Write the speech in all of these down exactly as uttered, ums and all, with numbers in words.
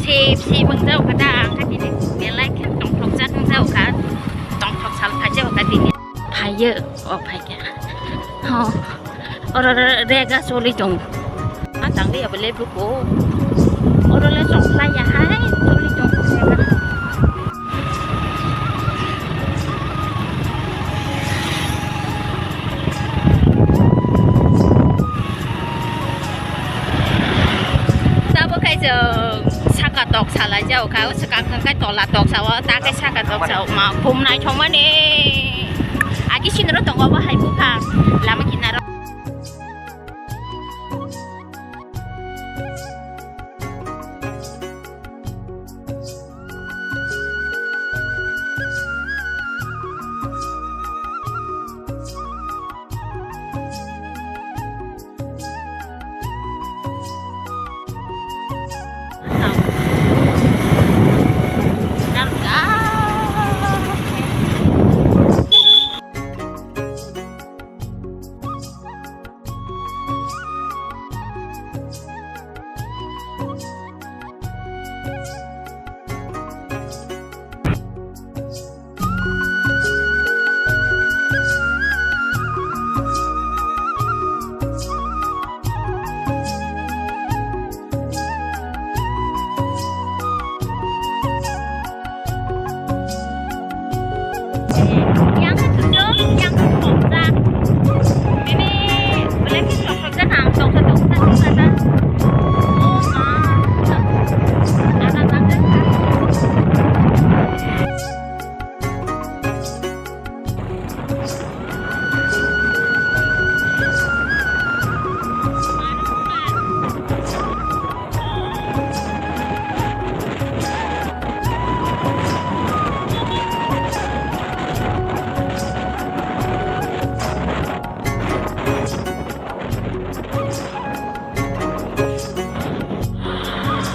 Tip si mung jao kha da, ang kha tini belai khe tongthok jak wng jao kha, tongthok sal phai jao kha tini. Phaiyo, o phai kha. Ho, oro re-, rega choli tong. A tang ri abo le buko. Oro le chok lai ya hai, choli tong rega. Tabuk khe chwng saka tok salai jao kha, o swkang hwnkhe tola tok sao, ta khe saka tok sao, ma khum naithokmani. Agi sinoro tongo bo hai buphang lama kinaro.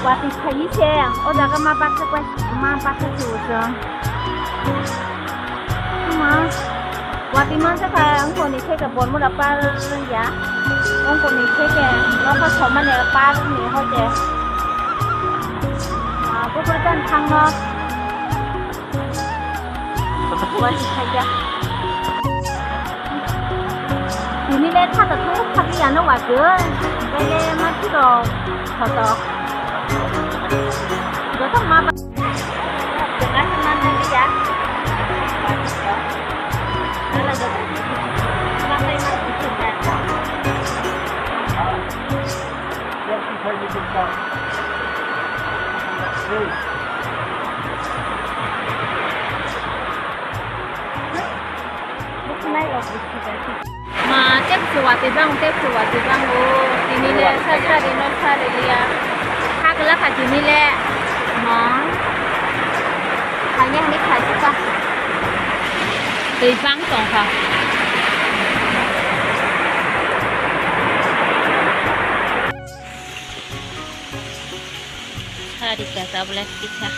Watwi phaiwi se o jaga ma baksa ma baksa se o chwng. Ma watwi mansa kha wngkoni theke Bormura par ya. Wngkoni theke nokha somani par ni hote. Ma bubur dan thangno. Watwi khaijak. Tini le thata thung thagwi ano watwi. Bele ma thiro khoto. Joto ma ba. Joto ma thagwi ya. Ala joto. Ma pai ma thagwi ya. Ma, tebse watwi bang, tebse watwi bang o. Tini le sa sari no sari liya. Khagla kha tini le. Ma. Hanya hini khaji ka. Twi bang tong kha. Sari ka tablet kisa.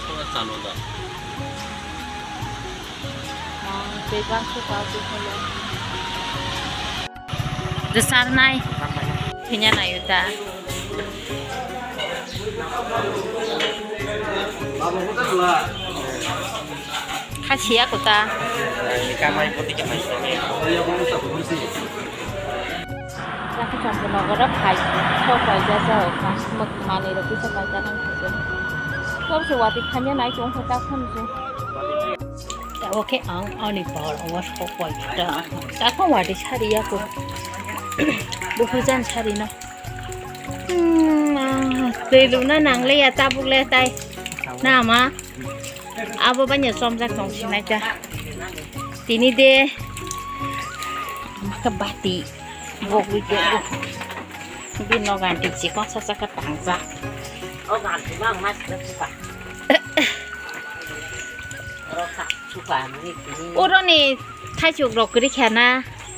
Kora chalo da. Mang tei bangso pa tu holo. Desar nai. Phinya nai uta. Kha siya kuta. Yakha champo nogo rok phai sok pai ja ja o kha. Mok manwi rok kisa pai ja nang kha. Sok se watwi khanya nai tong kha ta khon se. Oke ang ani bor o sok pai ta. Ta khon watwi sari ya ko. Buku jan sari no. Hmm, ah, twi luna nang le ya tabuk le tai. Na ma. Abo banya chomjak tong sinai ta. Tini de. Maka bati. Bogwi bogwi. Bini no ganti chikon sa sa ka tangjak. O ganti ma ma sa sa. Oro ka suka ni tini. Oro ni thaichuk rok kwrwi kha na.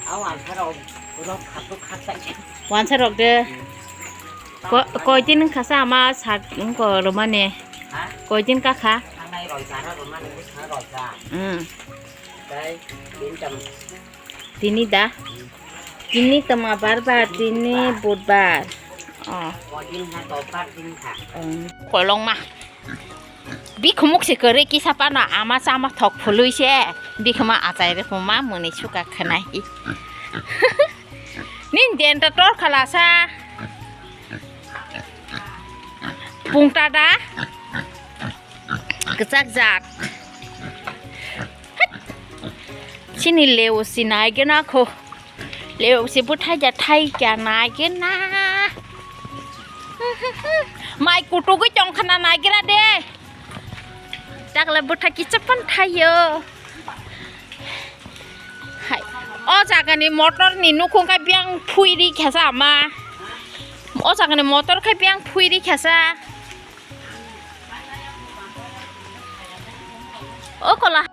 Aw ang tharo oro khatuk khatai. Wansa rok de. Ko-, koitin wngkha sa ama sak wngko rwmani? Ha? Koitin kakha? Thangnai roibar rwmani, bwskango roibar. Hmm. Tei tini tam. Tini da? Hmm. Tini tama barbar, tini budbar. Oh. Kolongma. Bikhumuk se kwrwi kisa pano ama chama thok phului se. Bikhuma achai rwphuma mwnwi suka khwnai. Nin denta tor khalasa. Pungta da. Kwchak jak. Chini leo sinai gena kho. Leo se bwthai ja thai kya nai gena. Mai kutugwi tong khana nai gena de. Takla bwthai kicha phan thaio. Hai. O jagani motor ni nukhung kha biang phuiri khasa ama. O jagani motor kha biang phuiri khasa. O kola.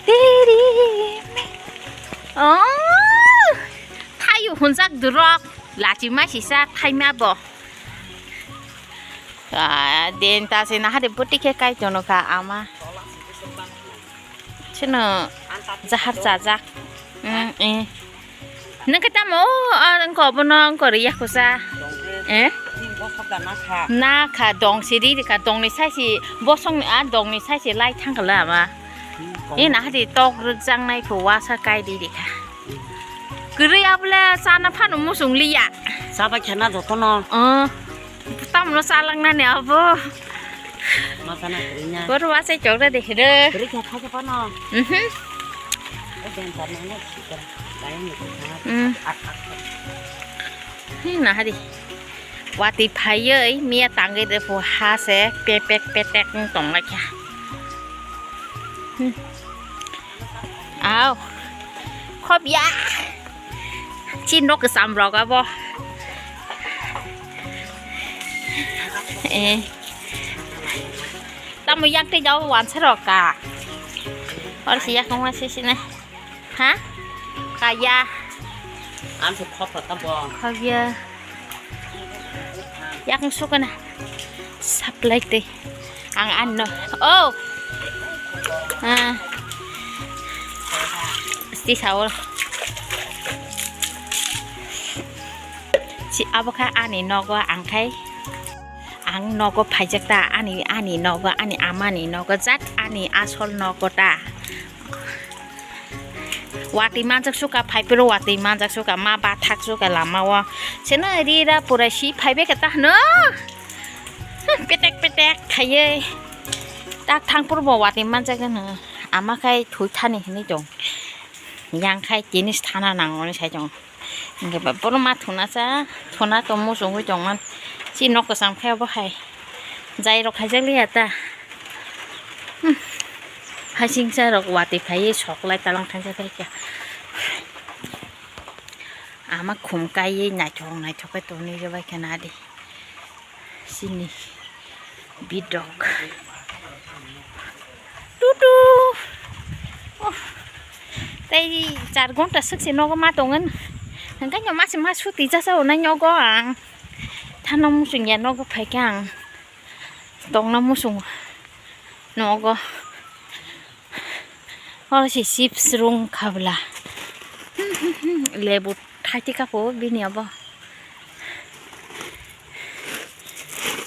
Tiri. Oh. Thayu hunjak durok. Lachi ma sisa thaima bo. Ah, den ta se na hade boti khe kai tono kha ama. Chino jahar chajak. Mm, eh. Nang khe tamo, o, ang ko bono ang ko riya kusa. Eh? Na kha dong si ri ka dong ni sai si bosong ni a dong ni sai si lai thang kala ama. Eh, na hadi tok rwjang nai phu wasa kai di di kha. Kwrwi abole sana phano musung liya. Saba khena jotono. Oh. Tamno salang nani abo. Masana kirinya. Boro wasai chokra de hire. Kiri kya kha kha pano. Mhm. O ben tar nang sikar. Lain ni kha. Hmm. Ak ak. Hi na hari. Wati phaiye miya tangge de phu ha se pepek petek tong la kya. Hmm. Au. Khop ya. Chi nok sam rok abo. Eh. Tamo yak te jao wansa rok ka. Or si yak nong si si ne. Ha? Kaya. Am se khop ta bo. Kaya. Yak sukana. Supply te. Ang ano. Oh. Ah. Sti sawo. Si abo kha ani nogo ang khai. Ang nogo phaijak ta ani, ani nogo, ani amani nogo jat ani asol nogo ta. Watwi manjak suka, phai phuru watwi manjak suka, ma bathak suka lama o. Seno rira pura si phai beka ta hwno. Petek petek khaiye. Tak thang phuru bo watwi manjak hwno. Ama khai thui thani hwnwi tong. Yang khai tini thana nangoni sai tong. Hingke ba bono ma thuna cha, thuna tongmo chongwi tongman. Chi nok kwcham khe obo hai. Jai rok khaijak liya ta. Hmm. Hasing cha rok watwi phaiwi sok lai talang thangsa thai kha. Ama khum kaiwi naithok naithok khe tonwi rwbai khe nadi. Sini bidok. Tutu. Oh. Tei char ghonta swk se nogo ma tongo. Hingke no mase ma suti jasa onai nogo ang. Thano muchung ya nogo phaikhe ang. Tongna muchung nogo. Oro se chips rung khabla. Lebu thaiti kapo bini abo.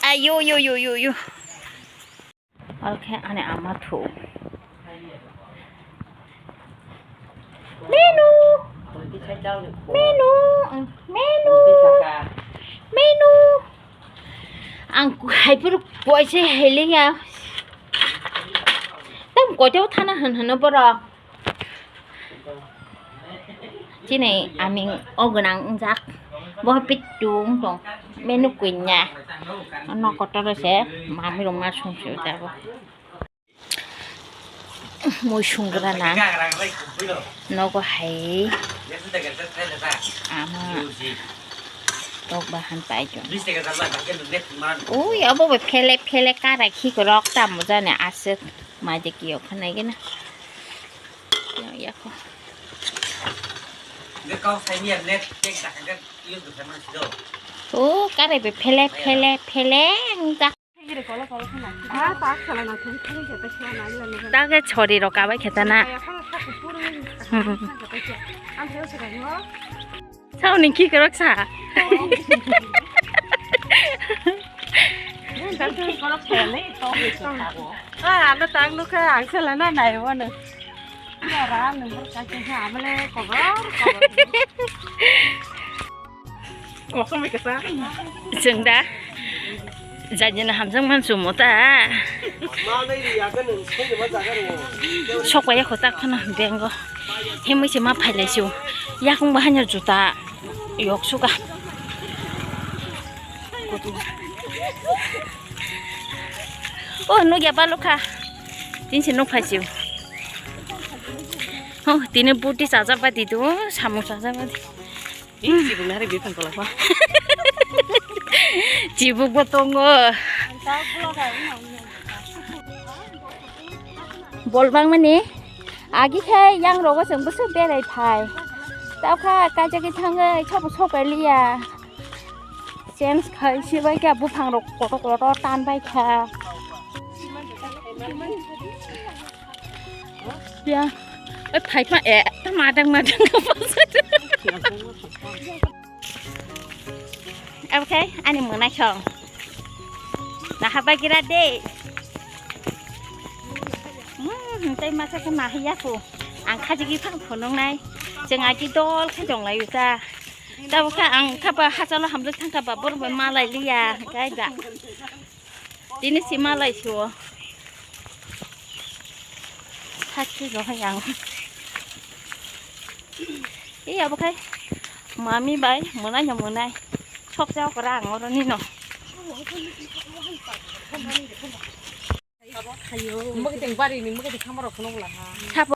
Ayo yo yo yo yo. Oro khe ani ama thu. Menu. Menu. Menu. Menu. Ang hai puru koi se heliya. Tam koito thana han hano borok. Chini aming o gwnang wngjak. Bo pitung tong. Menu kunya. Ano kotor se mami roma sung sung jabo. Mui sungrana nogo hai ama tok bahan pai jon. Ui abo bai phele phele karai khi rok tamo jani aswk mai de kio khanai gena. Yako. O karai bai phele phele phele wngkha. Dage chori rok kabai khe tana. Sao ni ki korok sa. Ah, ano tang nukha, ang sala na nai wano. Chwng da jajina hamjak man chumo ta. Sok bai yakho ta khano bengo. Himwi se ma phailai su. Yakung bahanya juta yok suka. Oh, nugya balukha. Tin se nuk phai su. Oh, tini buti chajak badi do, samung chajak badi. Ih, chibuk nari bipang kolak ma. Chibuk bo tongo. Bol bang mani, agi khe yang rogo chwng bwswk berai phai. Tao kha kaijagwi thangwi sabo sok pai liya. Change khai se bai kha buphang rok kotor kotor tan bai kha. Ya, oi phai pha e, ta madang madang ka pa. Oke, ani mwnai song. Naha bagira de. Hmm, tei masa khe nahiya ko. Ang khaji gi phang phunung nai. Chwng agi dol khe dong lai uta. Tabo kha ang kha ba hachalo hamjak thang kha ba bor bai malai liya. Kai da. Tini si malai sio. Sakhi go hai ang. Iya bo khai. Mami bai, mwnai no mwnai. Sok jao kora ang oro nino. Mwkhe teng bari ni mwkhe teng khamaro phunuk la ha. Sabo